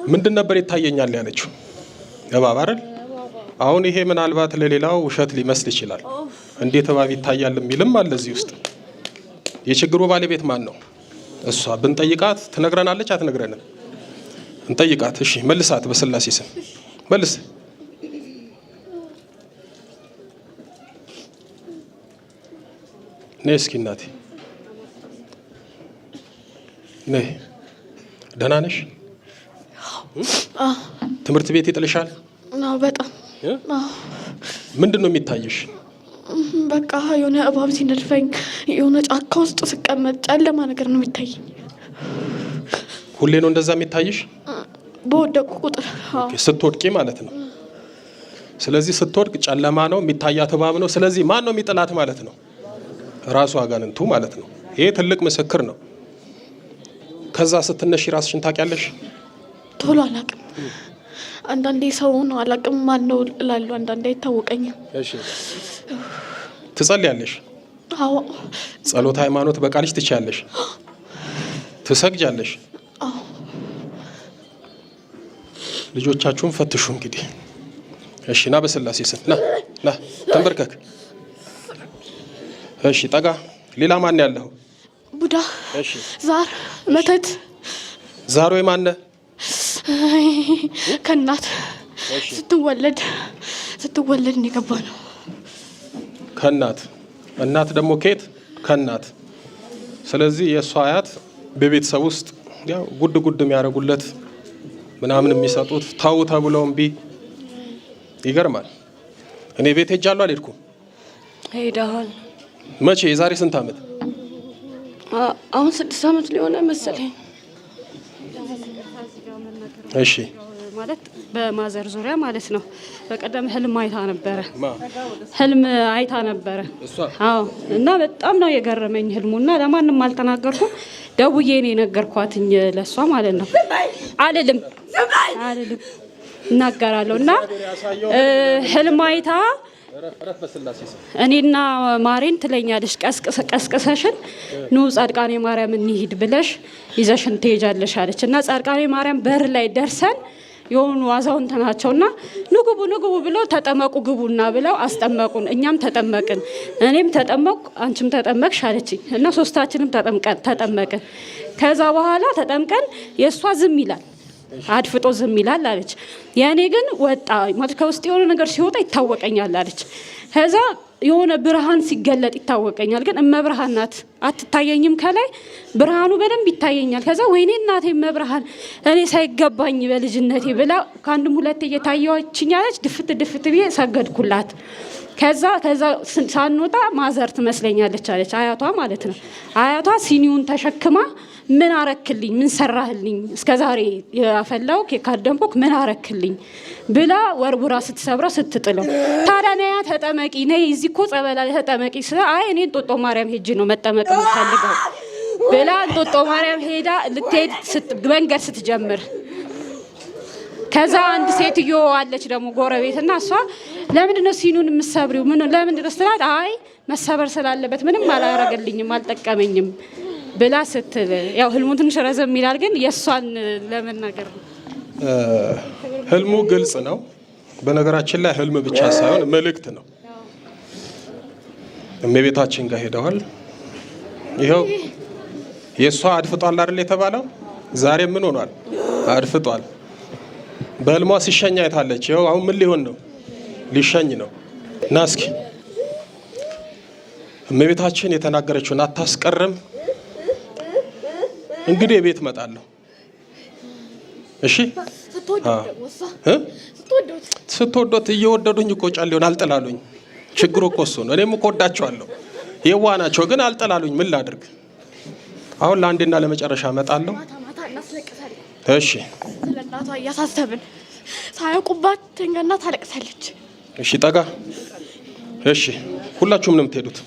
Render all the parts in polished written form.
ምንድን ነበር ይታየኛል ያለችው? እባብ አይደል? አሁን ይሄ ምናልባት ለሌላው ውሸት ሊመስል ይችላል። እንዴት እባብ ይታያል የሚልም አለ እዚህ ውስጥ። የችግሩ ባለቤት ማን ነው? እሷ። ብንጠይቃት ትነግረናለች? አትነግረንም? እንጠይቃት። እሺ መልሳት፣ በስላሴ ስም መልስ። ነይ እስኪ እናቴ ነይ። ደህና ነሽ? ትምህርት ቤት ይጥልሻል? አዎ በጣም። ምንድን ነው የሚታይሽ? በቃ የሆነ እባብ ሲነድፈኝ፣ የሆነ ጫካ ውስጥ ስቀመጥ ጨለማ ነገር ነው የሚታየኝ። ሁሌ ነው እንደዛ የሚታይሽ? በወደቁ ቁጥር። ስትወድቂ ማለት ነው። ስለዚህ ስትወድቅ ጨለማ ነው የሚታያት፣ እባብ ነው። ስለዚህ ማን ነው የሚጥላት ማለት ነው? ራሱ አጋንንቱ ማለት ነው። ይሄ ትልቅ ምስክር ነው። ከዛ ስትነሺ ራስሽን ታውቂያለሽ? ቶሎ አላውቅም። አንዳንዴ ሰው ነው አላውቅም፣ ማን ነው እላለሁ። አንዳንዴ አይታወቀኝም። እሺ ትጸልያለሽ? አዎ። ጸሎት ሃይማኖት በቃልሽ ትችያለሽ? ትሰግጃለሽ? አዎ። ልጆቻችሁን ፈትሹ እንግዲህ። እሺ ና፣ በስላሴ ስም ና፣ ና ተንበርከክ። እሺ ጠጋ። ሌላ ማን ያለው? ቡዳ፣ እሺ ዛር፣ መተት። ዛሩ የማነ? ከእናት ስትወለድ ነው የገባ ነው። ከእናት። እናት ደግሞ ከየት? ከእናት። ስለዚህ የእሷ አያት በቤተሰብ ውስጥ ያው ጉድ ጉድ የሚያደርጉለት ምናምን የሚሰጡት ተው ተብለው እምቢ። ይገርማል። እኔ ቤት ሄጃለሁ አልሄድኩም? ሄደሃል። መቼ? የዛሬ ስንት ዓመት? አሁን 6 ዓመት ሊሆነ መሰለኝ። እሺ ማለት በማዘር ዙሪያ ማለት ነው። በቀደም ህልም አይታ ነበረ። ህልም አይታ ነበረ። አዎ። እና በጣም ነው የገረመኝ ህልሙና ለማንም አልተናገርኩም። ደውዬ ነው የነገርኳትኝ ለሷ ማለት ነው። አልልም አልልም እናገራለሁ። እና ህልም አይታ እኔና ማሬን ትለኛለሽ፣ ቀስቅሰሽን ኑ ጻድቃኔ ማርያም እንሂድ ብለሽ ይዘሽን ትሄጃለሽ አለች። እና ጻድቃኔ ማርያም በር ላይ ደርሰን የሆኑ አዛውንት ናቸውና ንግቡ ንግቡ ብለው ተጠመቁ ግቡና ብለው አስጠመቁን። እኛም ተጠመቅን። እኔም ተጠመቅኩ፣ አንቺም ተጠመቅሽ አለችኝ። እና ሶስታችንም ተጠመቅን። ከዛ በኋላ ተጠምቀን የእሷ ዝም ይላል፣ አድፍጦ ዝም ይላል አለች። የእኔ ግን ወጣ ማለት ከውስጥ የሆነ ነገር ሲወጣ ይታወቀኛል አለች። ከዛ የሆነ ብርሃን ሲገለጥ ይታወቀኛል። ግን እመብርሃን ናት አትታየኝም፣ ከላይ ብርሃኑ በደንብ ይታየኛል። ከዛ ወይኔ እናቴ እመብርሃን እኔ ሳይገባኝ በልጅነቴ ብላ ከአንድም ሁለቴ እየታየችኝ አለች። ድፍት ድፍት ብዬ ሰገድኩላት። ከዛ ሳንወጣ ማዘር ትመስለኛለች አለች፣ አያቷ ማለት ነው። አያቷ ሲኒውን ተሸክማ ምን አረክልኝ፣ ምን ሰራህልኝ፣ እስከዛሬ ያፈላው የካደምኩክ ምን አረክልኝ ብላ ወርውራ ስትሰብረው ስትጥለው፣ ታዲያ ነያ ተጠመቂ ነይ እዚህ እኮ ጸበላ ተጠመቂ ስለ አይ እኔ እንጦጦ ማርያም ሄጄ ነው መጠመቅ የምፈልገው ብላ እንጦጦ ማርያም ሄዳ ልትሄድ መንገድ ስትጀምር ከዛ አንድ ሴትዮ አለች ደግሞ ጎረቤት እና እሷ ለምንድን ነው ሲኑን የምትሰብሪው? ምን ለምንድን ነው ስትላት አይ መሰበር ስላለበት ምንም አላረገልኝም አልጠቀመኝም ብላ ስትል፣ ያው ህልሙ ትንሽ ረዘም ይላል፣ ግን የእሷን ለመናገር ነው። ህልሙ ግልጽ ነው። በነገራችን ላይ ህልም ብቻ ሳይሆን መልእክት ነው። እመቤታችን ጋር ሄደዋል። ይኸው የእሷ አድፍጧል አይደል የተባለው? ዛሬ ምን ሆኗል? አድፍጧል። በህልሟ ሲሸኝ አይታለች። ይኸው አሁን ምን ሊሆን ነው? ሊሸኝ ነው። ና እስኪ እመቤታችን የተናገረችውን አታስቀርም። እንግዲህ ቤት እመጣለሁ። እሺ ስትወዶት እየወደዱኝ እኮ ጨሌውን አልጥላሉኝ። ችግሩ እኮ እሱ ነው። እኔም እኮ ወዳቸዋለሁ፣ የዋ ናቸው፣ ግን አልጥላሉኝ። ምን ላድርግ? አሁን ለአንዴና ለመጨረሻ እመጣለሁ። እሺ ስለ እናቷ እያሳሰብን ሳያውቁባት ተኛና ታለቅሳለች። እሺ ጠጋ። እሺ ሁላችሁም ነው የምትሄዱት።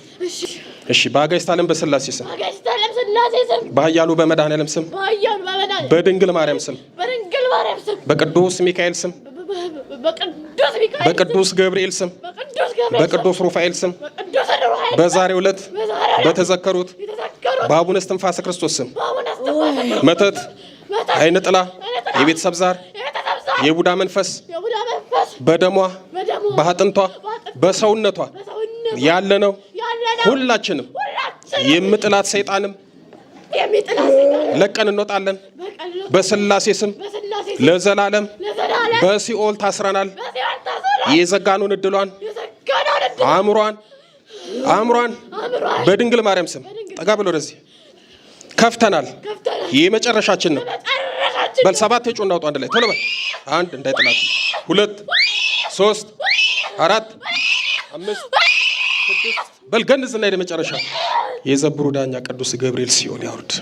እሺ በአጋዕዝተ ዓለም በሥላሴ ስም፣ በኃያሉ በመድኃኔዓለም ስም፣ በድንግል ማርያም ስም፣ በቅዱስ ሚካኤል ስም፣ በቅዱስ ገብርኤል ስም፣ በቅዱስ ሩፋኤል ስም በዛሬው ዕለት በተዘከሩት በአቡነ እስትንፋሰ ክርስቶስ ስም መተት፣ አይነ ጥላ፣ የቤተሰብ ዛር፣ የቡዳ መንፈስ በደሟ በአጥንቷ በሰውነቷ ያለ ነው። ሁላችንም የምጥላት ሰይጣንም ለቀን እንወጣለን። በስላሴ ስም ለዘላለም በሲኦል ታስረናል። የዘጋኑን እድሏን አእምሯን አእምሯን በድንግል ማርያም ስም ጠጋ ብሎ ወደዚህ ከፍተናል። የመጨረሻችን ነው። በል ሰባት የጮ እናውጡ አንድ ላይ ቶሎ በል። አንድ እንዳይጥላት፣ 2፣ 3፣ 4፣ 5፣ 6 በል ገንዝ እና የመጨረሻ የዘብሩ ዳኛ ቅዱስ ገብርኤል ሲኦል ያውርድ።